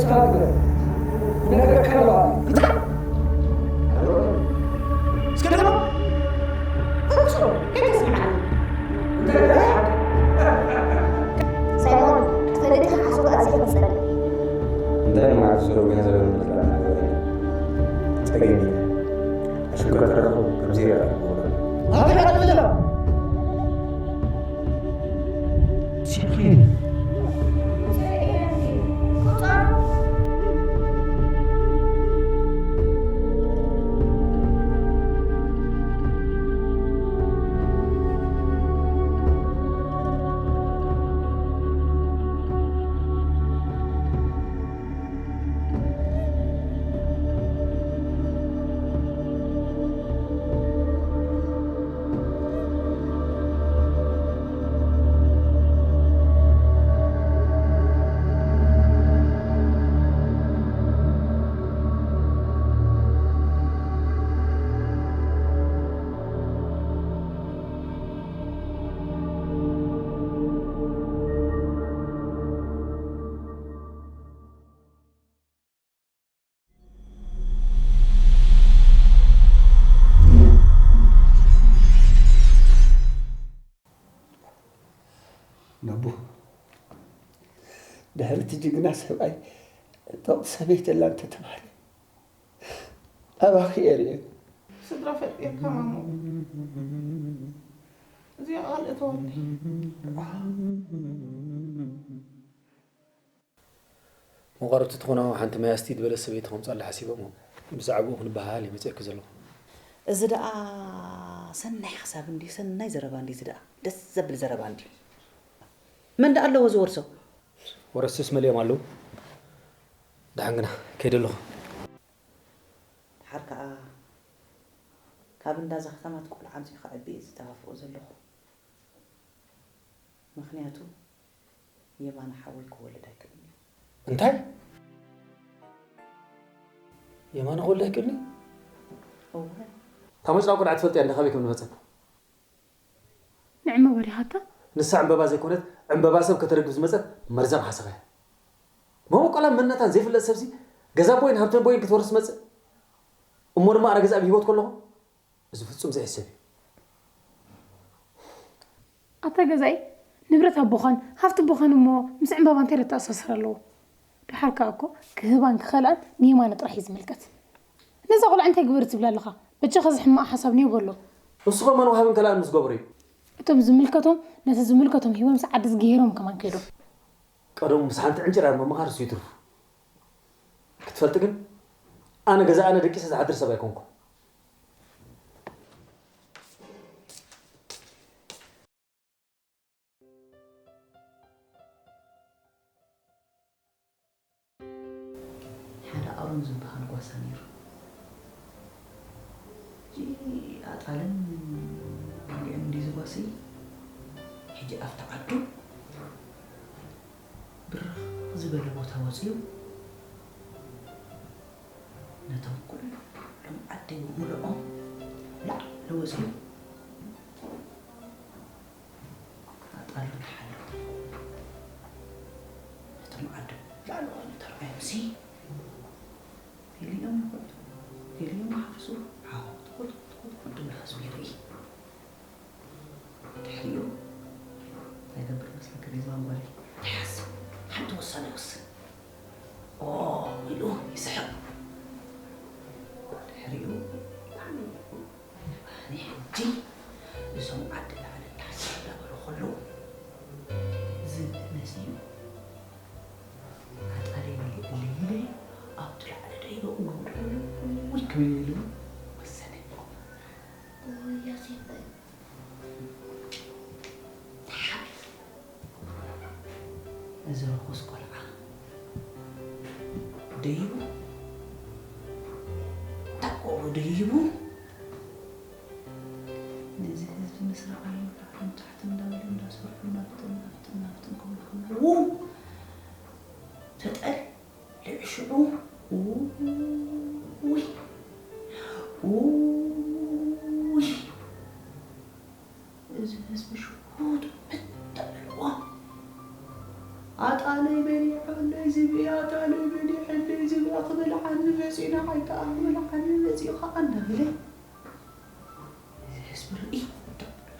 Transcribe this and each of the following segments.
እስከ ደሞ እስከ ደሞ ሳይሞን፣ ፈለጥካ ሓሶት ኣዝየ ክጸልእ። እንታይ ማለት ስለ ገንዘብ ንምልካት ነገር ጸገም የለን። ኣሽከርከረኹ ከምዚ ይረኣይ። ኣበይ ኣትብሎ? ሲኺን። ነቦ፣ ድሕሪ እቲ ጅግና ሰብኣይ ጥቕቲ ሰበይቲ ኣላ እንተተባህለ፣ ኣባኺ እየ ርእየ። ስድራ ፈጢርካ ማሞ። እዚኣ ቃል እተወኒ። መቓርብቲ ትኾና ሓንቲ መያዝቲ ዝበለት ሰበይቲ ከምጻላ ሓሲበ እሞ ብዛዕባኡ ክንበሃሃል እየ መጺኤኪ ዘለኹ። እዚ ደኣ ሰናይ ሓሳብ እንድዩ፣ ሰናይ ዘረባ እንድዩ። እዚ ደኣ ደስ ዘብል ዘረባ እንድዩ። መን ደኣ ኣለዎ ዝወርሶ? ወረስቲስ መሊኦም ኣለዉ። ደሓን ግና ከይደ ኣለኹ። ደሓር ከኣ ካብ እንዳ እዛ ከተማ እቲ ቆልዓ ኣምጺኡ ከዕቢ እየ ዝጠፋፍኦ ዘለኹ። ምኽንያቱ የማነ ሓወይ ክወልድ ኣይክእልን እዩ። እንታይ? የማነ ክወልድ ኣይክእልን እዩ? እወ። እታ መጭላ ቆልዓ ትፈልጥያ እንዳ ካበይ ከም ዝመጸት? ንዕምበባ ዲኻታ? ንሳ ዕምበባ ዘይኮነት፣ ዕምበባ ሰብ ከተረግብ ዝመጸት መርዛም ሓሰኻ እያ። መበቆላ መንነታን ዘይፍለጥ ሰብሲ ገዛ ኣቦይን ሃብቲ ኣቦይን ክትወርስ ትመጽእ? እሞ ድማ ኣነ ገዛ ብህይወት ከለኹ? እዚ ፍጹም ዘይሕሰብ እዩ። ኣታ ገዛኢ፣ ንብረት ኣቦኻን ሃብቲ ኣቦኻን እሞ ምስ ዕምበባ እንታይ ዘተኣሳስር ኣለዎ? ደሓር ከኣ እኮ ክህባን ክኸልኣን ንየማነ ጥራሕ እዩ ዝምልከት። ነዛ ቆልዓ እንታይ ግበሪ ትብላ ኣለኻ? በጃኻ እዚ ሕማቕ ሓሳብ ኔው በሎ። ንሱ ኸ መን ወሃብን ከልኣን ምስ ገበሮ እዩ? እቶም ዝምልከቶም ነቲ ዝምልከቶም ሂቦምሲ ዓዲ ዝገሄሮም ከማን ከይዶም። ቀደሙ ምስ ሓንቲ ዕንጭራር ምምኻር እሱ ይትርፉ። ክትፈልጢ ግን ኣነ ገዛ ኣነ ደቂሰ ዝሓድር ሰብ ኣይኮንኩ። ሓደ ኣሮን ዝበሃል ጓሳ ነይሩ። ሕጂ ኣጣልን ወዲኦም እንዲ ዝጓሲ፣ ሕጂ ኣብቲ ዓዱ ብርኽ ዝበለ ቦታ ወፂኡ፣ ነቶም ኩሎም ዓዲ ብምልኦም ላዕሊ ወፂኡ፣ ኣጣሉ ተሓለዉ። ነቶም ዓዲ ላዕለዋይ ተርኣዮምሲ፣ ገሊኦም ይኾቱ፣ ገሊኦም ይሓፍሱ፣ ዓወት ትኾቱ፣ ትኾቱ፣ ትኾቱ፣ ድብል ህዝቢ ይርኢ። ድሕሪኡ እንታይ ገብር መስለኪ ሪዝዋን ጓለይ? እንታይ ሓስብ? ሓንቲ ውሳነ ይወስን። ኦ ኢሉ ይስሕቕ። ድሕሪኡ ኣነ ሕጂ እዞም ዓዲ ላዕሊ እንዳሓስብ እንዳበሉ ከለዉ ዝብኢ መጺኡ ኣጣለይ ኢለ ኣብቲ ላዕሊ ደይበ እወ ውይ ክብል ኢሉ ወሰነ። እወ ያሴፈይ። ተሓቢሩ። እዚ ርኹስ ቆልዓ ደይቡ፣ ተቆሩ ደይቡ፣ ነዚ ህዝቢ ምስ ረኣዩ ላዕልን ታሕትን እንዳበሉ እንዳሰርሑ ናብትን ናብትን ናብትን ክብሉ ከለዉ፣ ተጠል ልዕሽዑ፣ ውይ፣ ውይ፣ እዚ ህዝቢ ሽጉጥ ምተበልዎ ኣጣለ በሊዖ እንደይ ዝብያ፣ ጣል በሊዖ እንደይ ዝብያ፣ ክበልዓኒ መጺኡ፣ ንዓይ ከኣ ክበልዓኒ መጺኡ ከኣ እንዳበለ፣ እዚ ህዝቢ ርእይ፣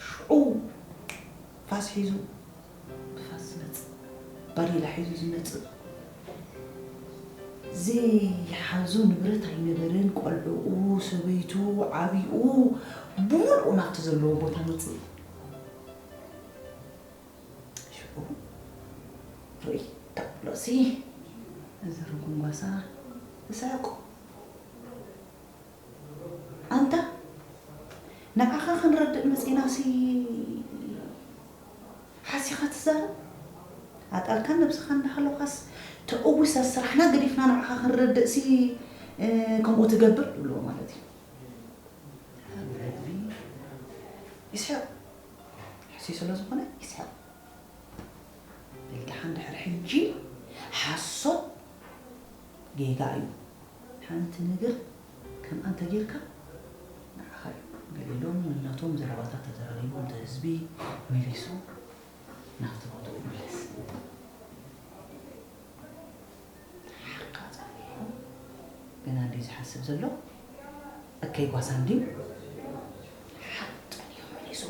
ሽዑ ፋስ ሒዙ፣ ብፋስ ዝመጽእ፣ ባዴላ ሒዙ ዝመጽእ፣ ዘይሓዞ ንብረት ኣይነበረን። ቆልዕኡ፣ ሰበይቱ፣ ዓቢኡ፣ ብምሉኡ ናብቲ ዘለዎ ቦታ መጽእ። ሽዑ ርእይ፣ ዳብሎሲ፣ እዚ ርጉም ጓሳ፣ ይስሕቁ። ኣንታ፣ ንዓኻ ክንረድእ መጺእናሲ ሓሲኻ ትዛረብ? ኣጣልካን ነብስኻ እንዳሃለኻስ ተእዊሳ ስራሕና ገዲፍና ንዓኻ ክንረድእሲ፣ እ፣ ከምኡ ትገብር ይብልዎ ማለት እዩ። ህዝቢ ይስሕቕ። ሕሱይ ስለ ዝኾነ ይስሕቕ። በል ደሓን ድሕሪ ሕጂ ሓሶት ጌጋ እዩ። ሓንቲ ነገር ከምኣ እንተጌርካ ንዓኻ እዩ። ገለ ኢሎም ነናቶም ዘረባታት ተዘራሪቦም፣ እቲ ህዝቢ መሊሱ ናብቲ ቦታኡ ይምለስ። ሓቃ ጸኒሑ ገና እንድዩ ዝሓስብ ዘሎ። እከይ ጓሳ እንድዩ ሓቅ ጸኒሑ መሊሱ።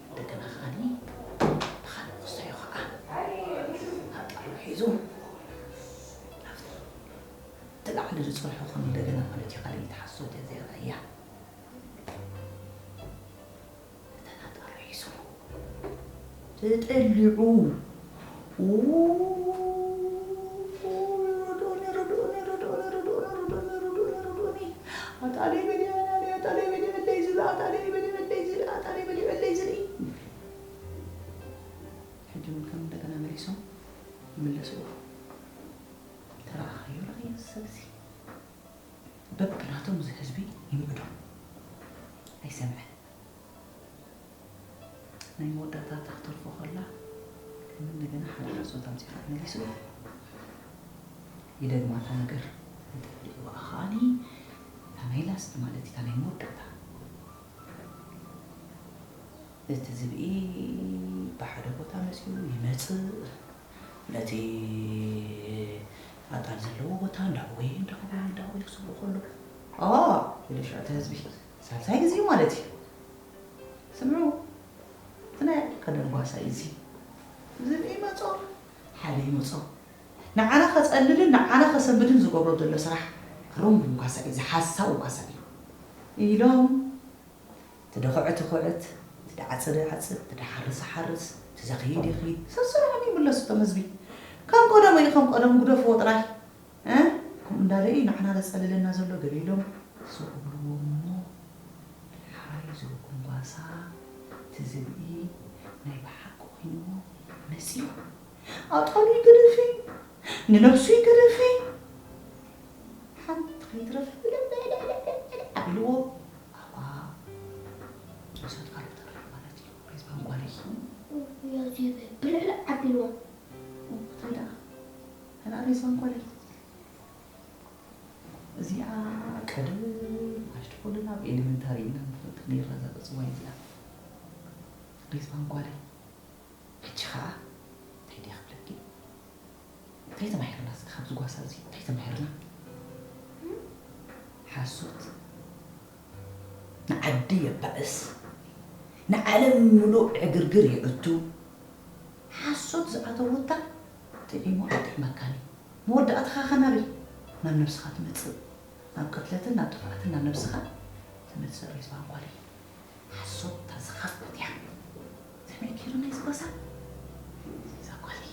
እንደገና ከኣኒ ብኻልእ ክስታዮ ከኣ ኣጣሉ ሒዙ ናብቲ እቲ ላዕሊ ዝጸንሖ ኾን እንደገና ፖለቲካሊ ተሓስሶ ተዘይረኣያ። እተን ኣጣሉ ሒዙ ተጠሊዑ። ኡ፣ ርድኡኒ፣ ርድኡኒ፣ ርድኡኒ፣ ርድኡኒ፣ ርድኡኒ፣ ርድኡኒ፣ ርድኡኒ። ኣጣለይ በሊዐ፣ ኣጣለይ በሊዐለይ ዝብል፣ ኣጣለይ በሊዐለይ ዝብል፣ ኣጣለይ በሊዐለይ ዝብል። ሕጂ እውን ከም እንደገና መሊሶም ይምለስዎ። ተረኣኻዮ፣ ረኣዮ፣ እዚ ሰብ እዚ በብናቶም እዚ ህዝቢ ይምዕዶ። ኣይሰምዐን። ናይ መወዳእታ እታ ክትተርፎ ከላ፣ ከም እንደገና ሓደ ሓሶት ኣምጺኻ መሊሱ ይደግማ እታ ነገር። ተጠሊዕዋ ከኣኒ እታ ናይ ላስት ማለት እዩ፣ እታ ናይ መወዳእታ። እቲ ዝብኢ ብሓደ ቦታ መጺኡ ይመጽእ፣ ነቲ ኣጣል ዘለዎ ቦታ እንዳዕወየ፣ እንዳዕወየ፣ እንዳዕወየ ክስብኦ ከሎ፣ "ኦ!" ኢሉ ሽዑ እቲ ህዝቢ፣ ሳልሳይ ግዜ ማለት እዩ። ስምዑ፣ እቲ ናይ ቀደም ጓሳ እዩ እዚ። ዝብኢ ይመጾ፣ ሓደ ይመጾ። ንዓና ከጸልልን ንዓና ከሰንብድን ዝገብሮ ዘሎ ስራሕ፣ ሮም ጓሳ እዩ፣ እዚ ሓሳዊ ጓሳ እዩ ኢሎም፣ እቲ ደኹዐት ይኹዕት፣ እቲ ደዓጸደ ይዓጽድ፣ እቲ ደሓርስ ይሓርስ፣ እቲ ዘኽይድ ይኽይድ፣ ሰስርሖም ይምለሱ እቶም ህዝቢ። ከም ቀደሙ እዩ፣ ከም ቀደሙ ግደፍዎ ጥራይ። እ? ከምኡ እንዳለ እዩ ንዓና ዘጸልለና ዘሎ ገለ ኢሎም ዝቕብርዎ እሞ፣ ሓይ ዝብኩም ጓሳ፣ እቲ ዝብኢ ናይ ብሓቂ ኮይንዎ መጺኡ። ኣጣሉ ይገደፊ፣ ንነብሱ ይገደፊ። ሓንቲ ከይትረፍ ብልዕ፣ ብልዕ፣ ብልዕ፣ ብልዕ ኣቢልዎ። ኣባ፣ እሳት ካርክተር ማለት እዩ። ሬዝባን ጓለይ። ያዚ ብልዕልዕ ኣቢልዎ። እንታይ ደኣ? ኣላ ሬዝባን ጓለይ። እዚኣ ቀደም ኣሽቱ ከለና ኣብ ኤሌመንታሪ ኢና ንፈልጥ ነይርና እዛ ቅጽዋይ እዚኣ። ሬዝባን ጓለይ። ሕጂ ኸኣ እንታይ ድየ ክብለኪ? እንታይ ተማሂርና እስኪ ካብዚ ጓሳ እዚ? እንታይ ተማሂርና? ሓሶት ንዓዲ የባእስ፣ ንዓለም ምሉእ ዕግርግር የእቱ። ሓሶት ዝኣተወታ ጥዒሙ ኣይጥዕመካን እዩ። መወዳእትኻ ከ ናበይ? ናብ ነብስኻ ትመጽእ። ናብ ቅትለትን ናብ ጥፍኣትን ናብ ነብስኻ ትመጽእ ሬዝባን ጓለይ። ሓሶት እታ ዝኸፍት እያ። ሰሚዕኪ ዶ ናይዚ ጓሳ? እዛ ጓለይ።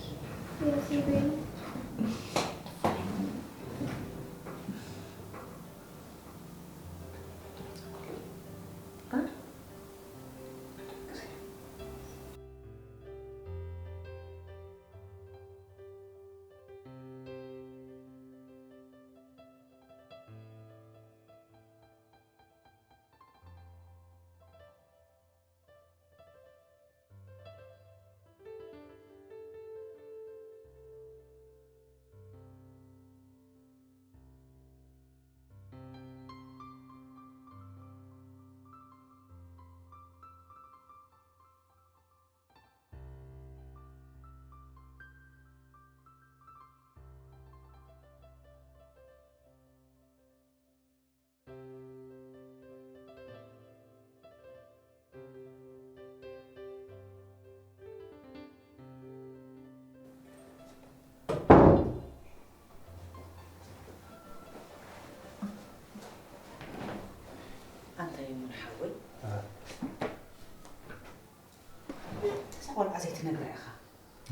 ቆልዓ ዘይትነግራ ኢኻ።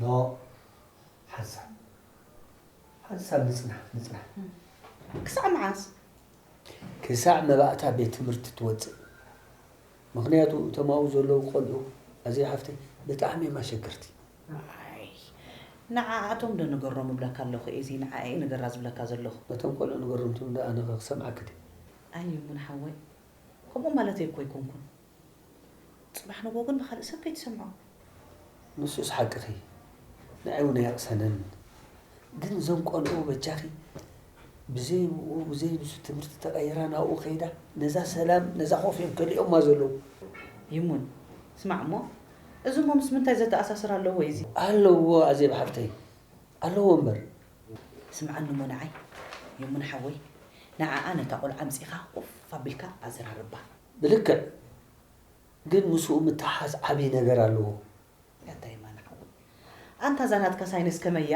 ኖ፣ ሓንሳብ ሓንሳብ ንጽናሕ ንጽናሕ። ክሳዕ መዓስ? ክሳዕ መባእታ ቤት ትምህርቲ ትወጽእ። ምኽንያቱ እቶም ኣብኡ ዘለዉ ቆልዑ ኣዜብ ሓፍተይ ብጣዕሚ እዮም ኣሸገርቲ። ኣይ፣ ንዓኣቶም ዶ ንገሮም እብለካ ኣለኹ ኤዚ፣ ንዓኣ እየ ንገራ ዝብለካ ዘለኹ። ነቶም ቆልዑ ንገሮም ትብል ዶ ኣነ ኸ ክሰምዓኪ ድየ? ኣይ እሙን ሓወይ፣ ከምኡ ማለተይ እኮ ኣይኮንኩን። ጽባሕ ንግሆ ግን ብኻልእ ሰብ ከይትሰምዖ። ንሱስ ሓቅኺ፣ ንዓይ እውን ኣየቕሰነን። ግን እዞም ቆልዑ በጃኺ ብዘይ ብኡ ብዘይ ንሱ ትምህርቲ ተቐይራ ናብኡ ከይዳ ነዛ ሰላም ነዛ ኮፍ እዮም ከሊኦማ ዘለዉ። ይሙን ስማዕ እሞ፣ እዚ እሞ ምስ ምንታይ ዘተኣሳስር ኣለዎ እዚ? ኣለዎ ኣዜብ ሓፍተይ፣ ኣለዎ እምበር። ስምዓኒ እሞ ንዓይ፣ ይሙን ሓወይ፣ ንዓኣ ነታ ቆልዓ ኣምጺእኻ ኮፍ ኣቢልካ ኣዘራርባ። ብልክዕ ግን ምስኡ ምትሓሓዝ ዓብዪ ነገር ኣለዎ። ያታ የማነ ሓወይ፣ ኣንታ እዛ ናትካ ሳይንስ ከመይ እያ?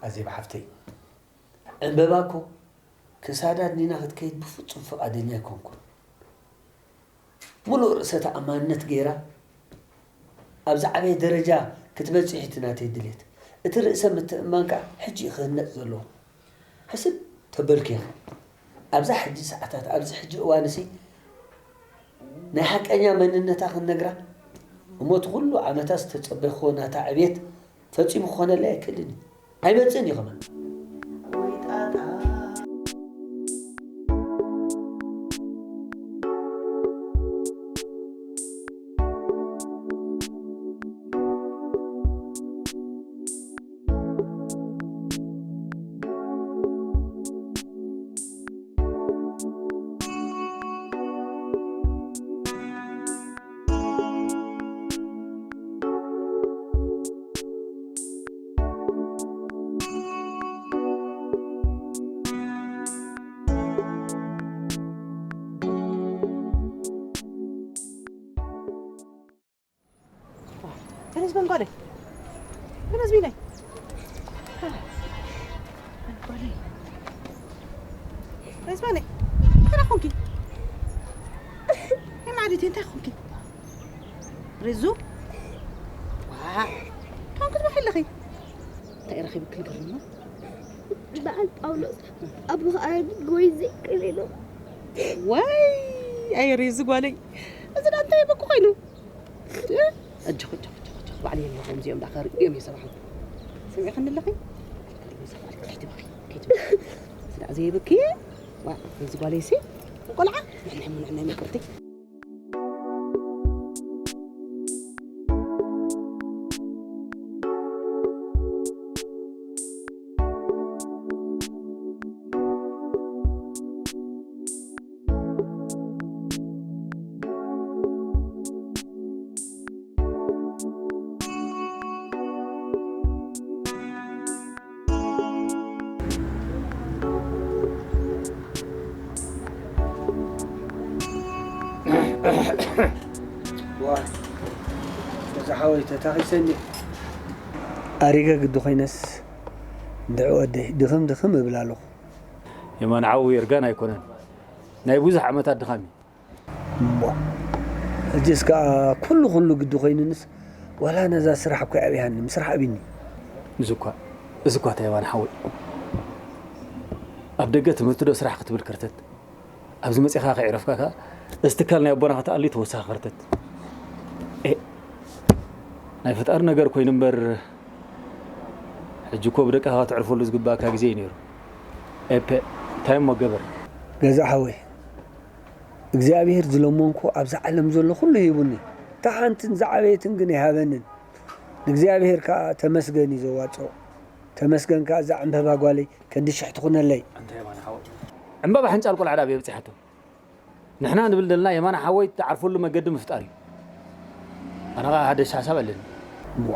ኣዜብ ሓፍተይ፣ ዕምበባ እኮ ክሳዳ ኣድኒና ክትከይድ ብፍጹም ፍቓደኛ ኣይኮንኩን። ሙሉእ ርእሰ ተኣማንነት ገይራ ኣብ ዝዓበየ ደረጃ ክትበጽሕ እቲ ናተይ ድሌት። እቲ ርእሰ ምትእምማን ከኣ ሕጂ እዩ ክህነጽ ዘለዎ። ሕስብ ተበልኪ ኢኺ። ኣብዛ ሕጂ ሰዓታት ኣብዚ ሕጂ እዋንሲ ናይ ሓቀኛ መንነታ ክንነግራ እሞ እቲ ኩሉ ዓመታት ዝተጸበይክዎ ናታ ዕብየት ፈጺሙ ክኾነለይ ኣይክእልን እዩ። ኣይመጽእን እዩ ከማን። ተነስ በል ጓለይ። ተነስ ቢለይ። ጓለይ። ተነስ በለይ። እንታይ ኮንኪ? ናይ ማዕድቲ እንታይ ኮንኪ? ሬዙ? ዋ! እንታይ ክትበኺ ኣለኺ? እንታይ ረኺብኪ ንገሪኒ? በዓል ጳውሎስ ኣቦኻ ኣረጊት ጎይዘ ቅል ኢሎም። ዋይ! ኣይ ሬዙ ጓለይ። እዚ ዳ እንታይ በኩ ኮይኑ? ኣጆኺ ኣጆኺ ኣጆኺ ኣጆኺ ባዕለይ ኣለኹ። እዚኦም ዳ ከርእዮም እየ ሰባሕም። ሰሚዕኽኒ ኣለኺ? ከርእዮም ሰባሕም። ከይትበኺ ከይትበኺ። ስዳ ዘይብኪ ዋ እዚ ጓለይሲ ቆልዓ ንሕና ምንሕና ምቅርቲ። ዋ እዛ ሓወይ ተታኺሰኒ ኣሪገ ግዲ ኮይነስ ድዑ ወደይ ድኽም ድኽም እብል ኣለኹ። የማን ሓዊ እርጋን ኣይኮነን፣ ናይ ብዙሕ ዓመታት ድኻም እዩ። እሞ ሕጂስ ከኣ ኩሉ ኩሉ ግዲ ኮይኑንስ ዋላ ነዛ ስራሕ እኮ ኣብያኒ ምስራሕ ኣቢኒ። እዚ እኳ እዚ እኳ እንታይ የማን ሓወይ፣ ኣብ ደገ ትምህርቲ ዶ ስራሕ ክትብል ከርተት፣ ኣብዚ መጺኻ ከይዕረፍካ ከኣ እዚ ትካል ናይ ኣቦና ከተኣሊ ተወሳኺ ከርተት። ኤ ናይ ፈጣሪ ነገር ኮይኑ እምበር ሕጂ እኮ ብደቅኻ ከተዕርፈሉ ዝግባእካ ግዜ እዩ ነይሩ። ኤፐ እንታይ እሞ ገበር። ገዛ ሓወይ እግዚኣብሔር ዝለመንኩ ኣብዛ ዓለም ዘሎ ኩሉ ሂቡኒ። እታ ሓንትን ዝዓበየትን ግን ኣይሃበንን። ንእግዚኣብሔር ከኣ ተመስገን እዩ ዘዋጽኦ። ተመስገን ከኣ እዛ ዕምበባ ጓለይ ከንዲ ሽሕ ትኹነለይ። ኣንታ የማነ ሓወይ ዕምበባ ሕንጫል ቆልዓ ዳኣ ኣበይ ኣብጺሓቶ? ንሕና ንብል ዘለና የማነ ሓወይ ትዓርፈሉ መገዲ ምፍጣር እዩ። ኣነ ከኣ ሓደሽ ሓሳብ ኣለኒ። ዋ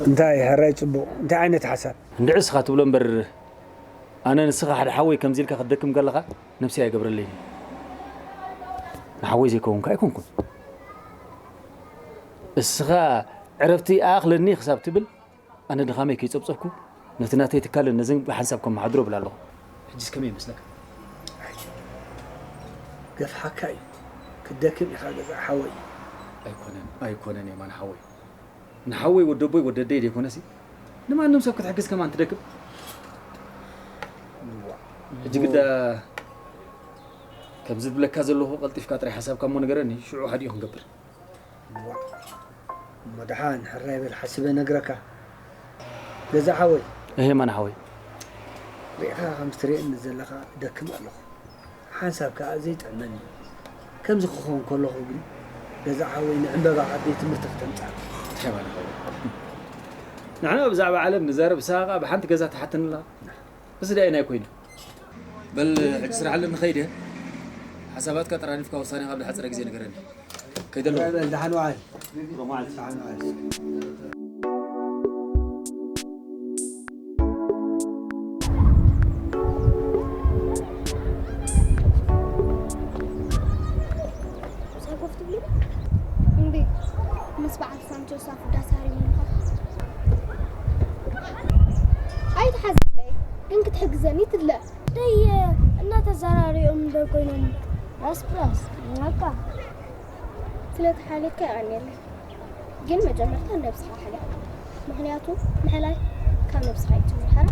እንታይ ሕራይ ጽቡቕ እንታይ ዓይነት ሓሳብ? እንድዒ እስኻ ትብሎ እምበር ኣነ ንስኻ ሓደ ሓወይ ከምዚ ኢልካ ክትደክም ከለኻ ነብሰይ ኣይገብረለይን እዩ። ንሓወይ ዘይከውንካ ኣይኮንኩን። እስኻ ዕረፍቲ ኣእኽለኒ ክሳብ ትብል ኣነ ድኻመይ ከይጸብጸብኩ ነቲ ናተይ ትካልን ነዘን ብሓንሳብ ከመሓድሮ እብል ኣለኹ። ሕጂስ ከመይ ይመስለካ? ገፍሓካ እዩ ክትደክም ኢኻ ገዛ ሓወይ። ኣይኮነን ኣይኮነን የማን ሓወይ፣ ንሓወይ ወደቦይ ወደደይ ደይኮነሲ ንማንም ሰብ ክትሕግዝ ከማን ትደክም። ሕጂ ግዳ ከምዚ ዝብለካ ዘለኹ ቀልጢፍካ ጥራይ ሓሳብካ እሞ ንገረኒ፣ ሽዑ ሓዲኡ ክንገብር። እሞ ደሓን ሕራይ በል ሓስበ ነግረካ። ገዛ ሓወይ እሄ ማን ሓወይ ሪእኻ ከም ትርእየኒ ዘለኻ ደክም ኣለኹ። ሓንሳብ ከኣ ዘይጥዕመኒ። ከምዚ ክኸውን ከለኹ ግን ገዛ ሓወይ ንዕምበባ ኣብ ቤት ትምህርቲ ክተምጻእ። እንታይ ማለት እዩ? ንሕና ብዛዕባ ዓለም ንዛረብ ንስኻ ከኣ ብሓንቲ ገዛ ትሓተኒ ኣለኻ። እዚ ደኣ ናይ ኮይኑ። በል ሕጂ ስራሕ ኣለኒ ኸይደ። ሓሳባትካ ጠራኒፍካ ውሳኔኻ ኣብ ዝሓጸረ ግዜ ንገረኒ። ከይደ ኣለኹ። በል ደሓን ወዓል። ደሓን ወዓል። ሳይኮፍ ትብሊ እንዴ? ምስ በዓል ሳንቸስ ኣፍ ዳሳሪ ምንኻ ኣይትሓዝለይ ግን ክትሕግዘኒ ትድለ ደይ እናተዘራሪኦም እንደ ኮይኖም ራስ ብራስ ናካ ስለተሓለካ ይቐንየለይ ግን መጀመርታ ነብስኻ ሓልያ ምኽንያቱ ምሕላይ ካብ ነብስኻ ይጅምር ሓራ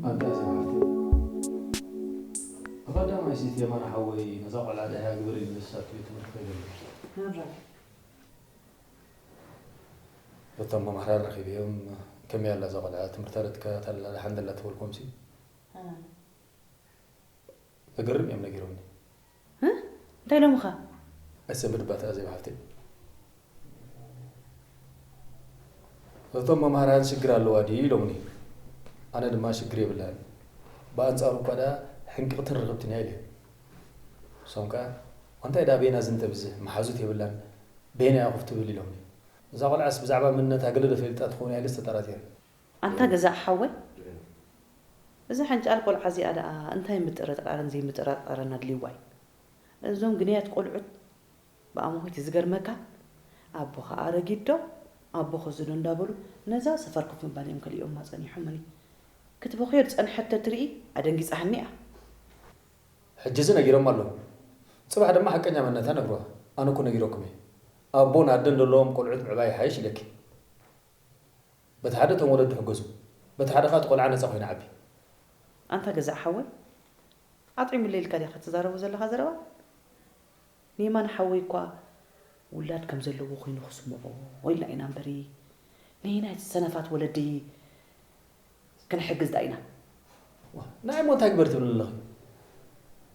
ኣንታ እዛ ሓፍተይ፣ ብቐዳማይ ሲቲ የማነ ሓወይ ነዛ ቆልዓ ደሃያ ግበር ኢሉ ንሳ ትብል ትምህርቲ ከይደሉ። እቶም መምሃራን ረኺበዮም፣ ከመይ ኣላ እዛ ቆልዓ፣ ትምህርታ ዶ ትከታተል ኣላ፣ ደሓን ደላ ትበልኩምሲ? ዘገርም እዮም ነጊሮምኒ። እ? እንታይ ኢሎምኻ? ኣይትሰንብድ እባ ተኣዘቢ ሓፍተይ። እቶም መምሃራን ሽግር ኣለዋ ድዩ ኢሎምኒ። ኣነ ድማ ሽግር የብላን። ብኣንጻሩ እኳ ደኣ ሕንቅቕትን ርኽብትን እያ ኢለ። ንሶም ከኣ እንታይ ደኣ በይና ዝንተ ብዝሕ መሓዙት የብላን፣ በይና እያ ኮፍ ትብል ኢሎምኒ። እዛ ቆልዓስ ብዛዕባ መንነታ ገለ ዶ ፈሊጣ ትኸውን እያ ኢለስ ተጠራጢረ። ኣንታ ገዛእ ሓወይ፣ እዛ ሓንጫል ቆልዓ እዚኣ ደኣ እንታይ ምጥርጣርን ዘይምጥርጣርን ኣድልይዋ እዩ? እዞም ግንያት ቆልዑት ብኣምሆይቲ ዝገርመካ ኣቦኻ ኣረጊት ዶ ኣቦ ኸዚ ዶ እንዳበሉ ነዛ ሰፈር ኮፍ ምባል እዮም ከሊኦማ ጸኒሖምኒ። ክትበኽዮ ዝጸንሐት ተትርኢ ኣደንጊጻሃኒ እያ። ሕጂ እዚ ነጊሮማ ኣለዉ። ጽባሕ ድማ ሓቀኛ መንነታ ነግርዋ። ኣነ እኮ ነጊረኩም እየ። ኣቦን ኣደን ዘለዎም ቆልዑት ምዕባይ ይሓይሽ ኢለኪ። በቲ ሓደ እቶም ወለዲ ሕገዙ፣ በቲ ሓደ ከኣ እቲ ቆልዓ ነጻ ኮይኑ ይዓቢ። ኣንታ ገዛእ ሓወይ፣ ኣጥዒሙለይ ኢልካ ዲኻ ትዛረቦ ዘለኻ ዘረባ? ንየማነ ሓወይ እኳ ውላድ ከም ዘለዎ ኮይኑ ክስምዖ ኢልና ኢና እምበሪ፣ ነየናይ እቲ ሰነፋት ወለዲ ክንሕግዝ ደኣ ኢና። ንዓይ እሞ እንታይ ግበር ትብልኒ ኣለኺ?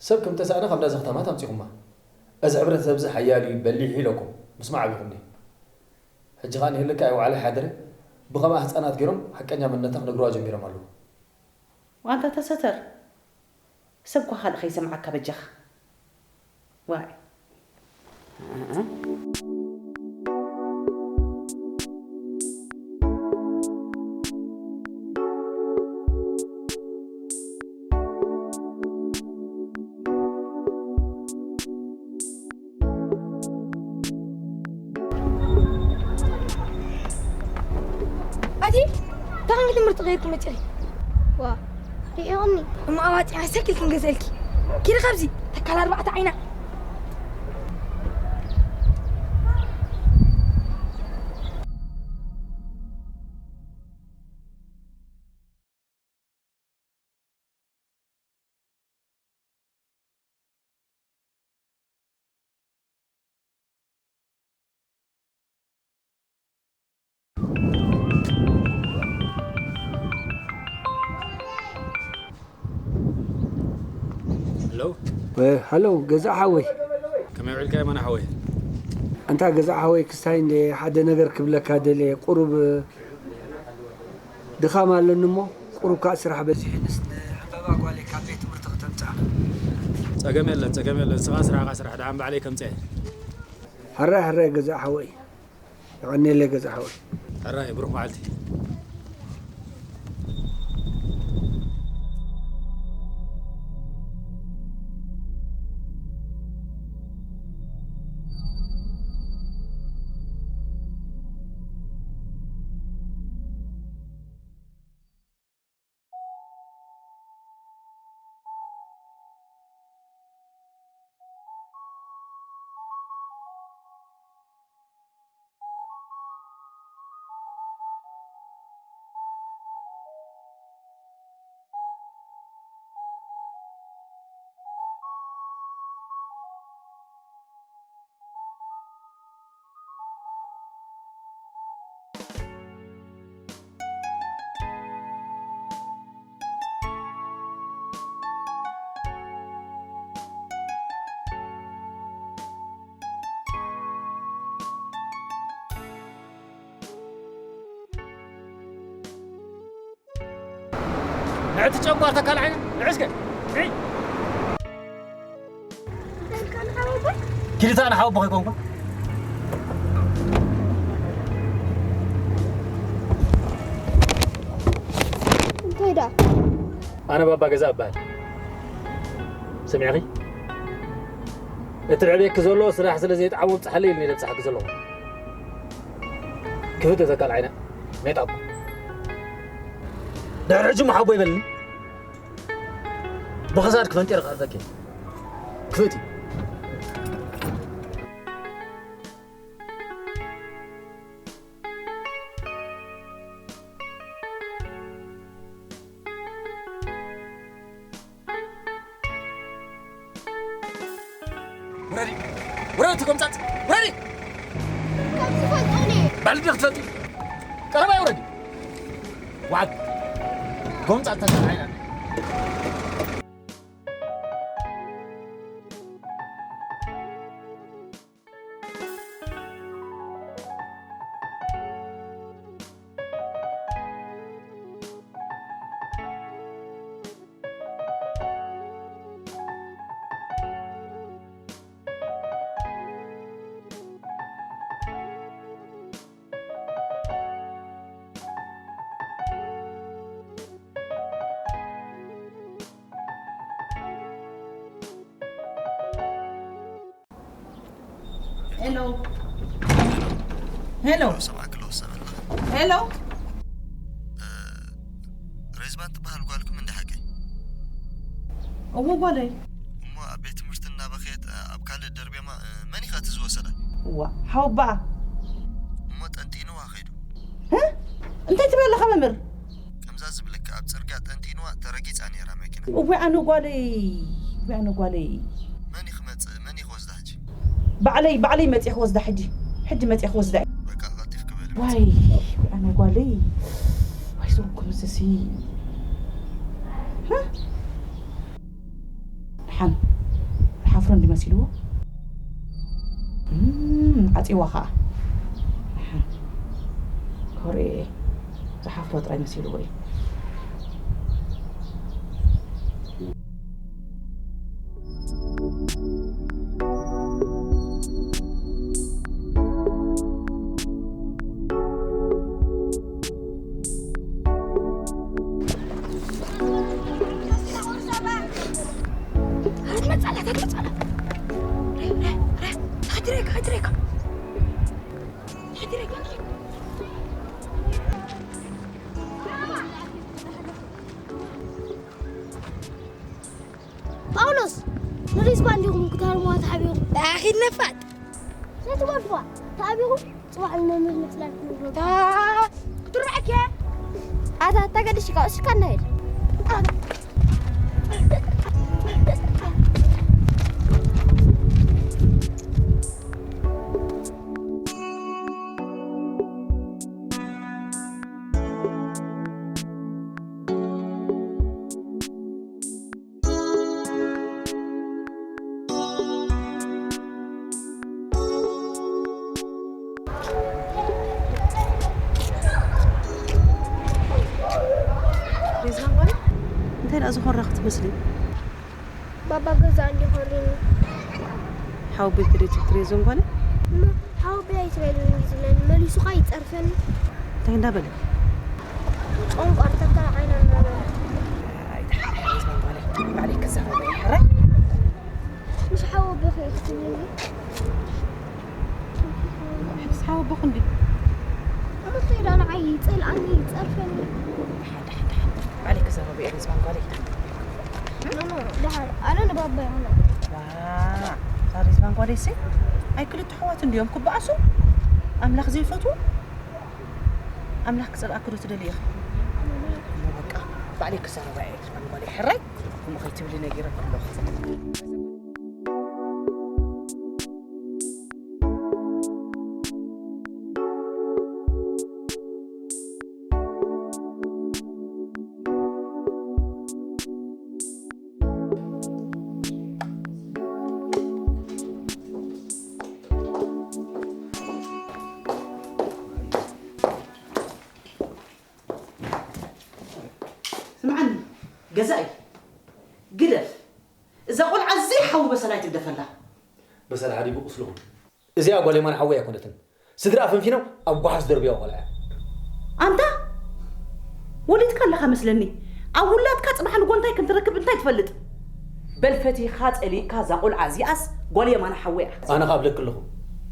ሰብ ከም ተሳእነ ካብ ዳዚ ከተማት ኣምጺኹማ። እዚ ሕብረተሰብ እዚ ሓያል እዩ፣ በሊሕ እዩ ኢለኩም ምስማዕ ኣቢኹምኒ። ሕጂ ኸኣ ንህልክ ኣይወዓለ ሓደረ ብኸምኣ ህጻናት ገይሮም ሓቀኛ መንነታ ክነግርዋ ጀሚሮም ኣለዉ። ዋንታ ተሰተር ሰብ እኳ ካልእ ከይሰምዓካ በጃኻ። ዋይ። ኣቲ ተኸሚ ትምህርቲ ከይድኩ መፂኺ ዋ ሪኢቕኒ እሞ ኣዋፂና ሳይክል ክንገዝአልኪ ኪዲ ካብዚ ተካል ኣርባዕተ ዓይና ሄሎ ሃሎ ገዛ ሓወይ ከመይ ውዒልካ የማነ ሓወይ ኣንታ ገዛ ሓወይ ክስታይ እንደ ሓደ ነገር ክብለካ ደልየ ቁሩብ ድኻም ኣለኒ እሞ ቁሩብ ከዓ ስራሕ በዚሑንስ ንዕምበባ ጓለይ ካብ ቤት ትምህርቲ ክተምፅኣ ፀገም የለን ፀገም የለን ንስኻ ስራሕኻ ስራሕ ደሓን ባዕለይ ከምፀ ሕራይ ሕራይ ገዛእ ሓወይ የቐንየለይ ገዛእ ሓወይ ሕራይ ብሩኽ መዓልቲ እቲ ጨጓር ተካል ዓይነ ንዕስከ። ኪልታ ንሓወቦ ከይኮንኩ። እንታይ ደኣ? ኣነ ባባ ገዛ እበሃል። ሰሚዕኺ? እቲ ልዕሌኪ ዘሎ ስራሕ ስለ ዘይጠዓሞ ብጻሓለይ ኢሉ ነብጻሕኪ ዘለኹ። ክፍት እተካል ዓይና ሜጣ እኮ። ድሕሪ ሕጂ እሞ ሓቦ ይበልኒ። ብኽሳድ ክፈንጢር ክኣርደኪ። ክፍት እዩ። ውረዲ! ውረዲ እቲ ጎምጻጽ! ውረዲ! ካብ ዝፈልጦ እኔ። ባልዲ ክትፈልጢ? ቀረባይ ውረዲ! ዋዓግ! ጎምጻጽ ተሰዓይና። ሄሎ። ሄሎ። ሰማዕክሎ ሰበላ። ሄሎ። እ፣ ሬዝማን ትበሃል ጓልኩም እንደ ሓቀይ? እዎ ጓለይ። እሞ ኣብ ቤት ትምህርቲ እናበኸየት፣ እ፣ ኣብ ካልእ ደርብዮማ፣ እ፣ መን ኢኻ እቲ ዝወሰዳ? እዋ፣ ሓውባኣ። እሞ ጠንጢንዋ ኸይዱ። እ? እንታይ ትብል ኣለኻ መምህር? ከምዛ ዝብለካ ኣብ ጽርግያ ጠንጢንዋ ተረጊጻ ነይራ መኪና። እወ ኣነ ጓለይ፣ እወ ኣነ ጓለይ። መን እዩ ክመጽእ? መን እዩ ክወስዳ ሕጂ? ባዕለይ፣ ባዕለይ መጽየ ክወስዳ ሕጂ። ሕጂ መጽየ ክወስዳ እየ። በቃ ቀልጢፍኪ በሊ። ዋይ፣ እወ ኣነ ጓለይ። ዋይ፣ ዞም ኩምስሲ። እ? ደሓን ዝሓፍሮ እንዲ መሲልዎ። እም፣ ዓጺዋ ኸኣ። ደሓን። ኮርኤ ዝሓፍሮ ጥራይ መሲልዎ እዩ። ጳውሎስ፣ ንሪዝባን ዲኹም ክትሃርሙዋ ተሓቢኹም? ኣኺድ ነፋጥ። ነቲ ጓልፋ ተኣቢኹም ጽባሕ ንመምህር ምጽላል ክንብሎ። ታ-፣ ክትርዓክ እያ። ኣታ ተገድሽ እካ፣ እሺ፣ ካናሄድ። ሪዝና ጓል፣ እንታይ ደኣ ዝኾንካ ክትመስሊ? ባባ ገዛ እንዲ ኾሪኒ። ሓወቦይ ከደይ ትብትሪ እዞም ጓል? እሞ ሓወቦይ ኣይትበልኒ ዝብለኒ፣ መሊሱ ኸኣ ይጸርፈኒ። እንታይ እንዳበለ? ጨንቋር ተካ ዓይና እናበለ። ኣይትሓርሒ ሪዝና ጓል፣ ባዕለይ ክዛረብ እየ፣ ሕራይ? ምስ ሓወቦኺ ኢኺ ትብልኒ። ሕስ ሓወቦኺ እንዲ። እሞ ከይዳ ንዓይ ይጸልኣኒ፣ ይጸርፈኒ። ደሓን፣ ደሓን፣ ደሓን። ባዕለይ ክዛረብ እየ ሪዝና ጓለይ። ኖ፣ ኖ፣ ደሓን። ኣነ ንባባ ይኹን። ዋ፣ እዛ ሪዝና ጓለይሲ፣ ኣይ ክልተ ኣሕዋት እንድዮም ክበኣሱ? ኣምላኽ ዘይፈትዎ? ኣምላኽ ክጸልኣኪ ዶ ትደልዪ ኢኺ? እሞ በቃ፣ ባዕለይ ክዛረባ እየ ሪዝና ጓለይ። ሕራይ? ከምኡ ከይትብሊ ነጊረኪ ኣለኹ። ስምዓኒ፣ ገዛኢ፣ ግደፍ። እዛ ቆልዓ እዚ ሓዊ በሰላ ኣይትግደፈላ። በሰላ ሓዲጉ ቁስሉ ኹን። እዚኣ ጓል የማነ ሓወይ ኣይኮነትን። ስድራ ፈንፊኖም ኣብ ጓሓፍ ዝደርብያ ቆልዓ እያ። ኣንታ ወሊድካ ኣለኻ መስለኒ። ኣብ ውላድካ ጽባሕ ንጎ እንታይ ከም ትረክብ እንታይ ትፈልጥ? በል ፈቲኻ ጸሊእካ እዛ ቆልዓ እዚኣስ ጓል የማነ ሓወይ እያ። ኣነ ካብ ለክ ኣለኹ።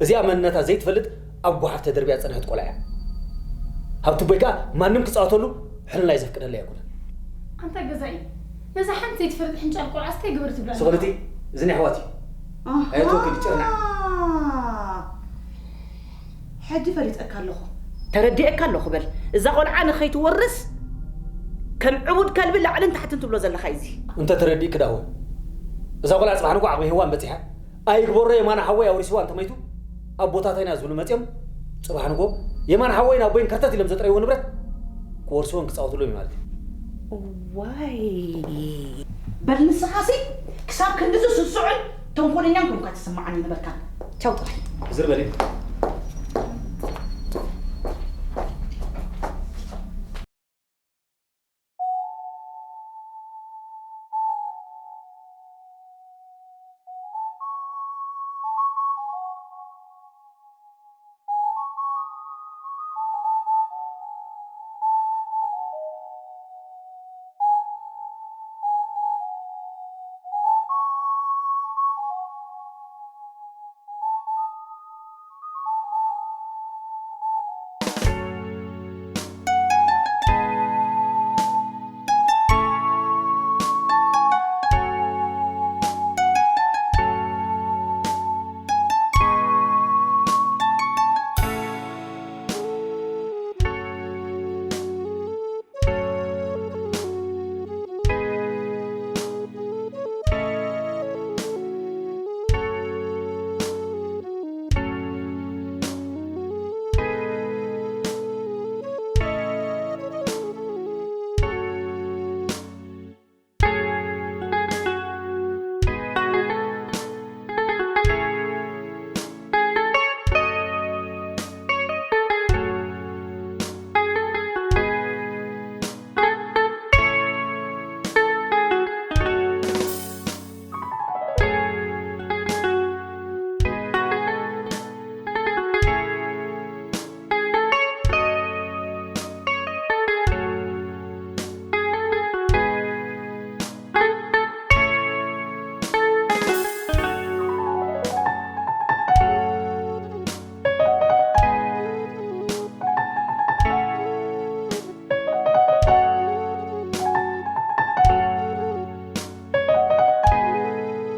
እዚኣ መንነታ ዘይትፈልጥ ኣብ ጓሓፍ ተደርብያ ዝጸንሐት ቆልዓ እያ። ሃብቲ ቦይ ከኣ ማንም ክጻወተሉ ሕልናይ ዘፍቅደለይ ኣይኮነን። ኣንታ ገዛኢ፣ ነዛ ሓንቲ ዘይትፈልጥ ሕንጫል ቆልዓ እስከ ግብር ትብላ ኣለኻ። ስቕልቲ፣ እዚ ናይ ኣሕዋት እዩ። ኣሃ። ኣየትወክል ይጭርና። ሕጂ ፈሊጠካ ኣለኹ። ተረዲኤካ ኣለኹ በል። እዛ ቆልዓ ንኸይትወርስ ከም ዕቡድ ከልቢ ላዕልን ታሕትን ትብሎ ዘለኻ እዩ እዚ። እንተ ተረዲእኪ ደኣ እወ። እዛ ቆልዓ ጽባሕ ንግሆ ዓቕሚ ሄዋን በጺሓ፣ ኣይግበሮ የማነ ሓወይ ኣውሪስዋ እንተመይቱ፣ ኣቦታትና ዝብሉ መጺኦም ጽባሕ ንግሆ የማነ ሓወይን ኣቦይን ከርተት ኢሎም ዘጥረይዎ ንብረት ክወርስዎን ክጻወትሉ እዩ ማለት እዩ። ዋይ። በል ንስኻሲ ክሳብ ክንድዚ ስሱዕን ተንኮለኛን ኮንካ ትስምዓኒ ነበርካ። ቻው ጥራይ። ዝር በሊ።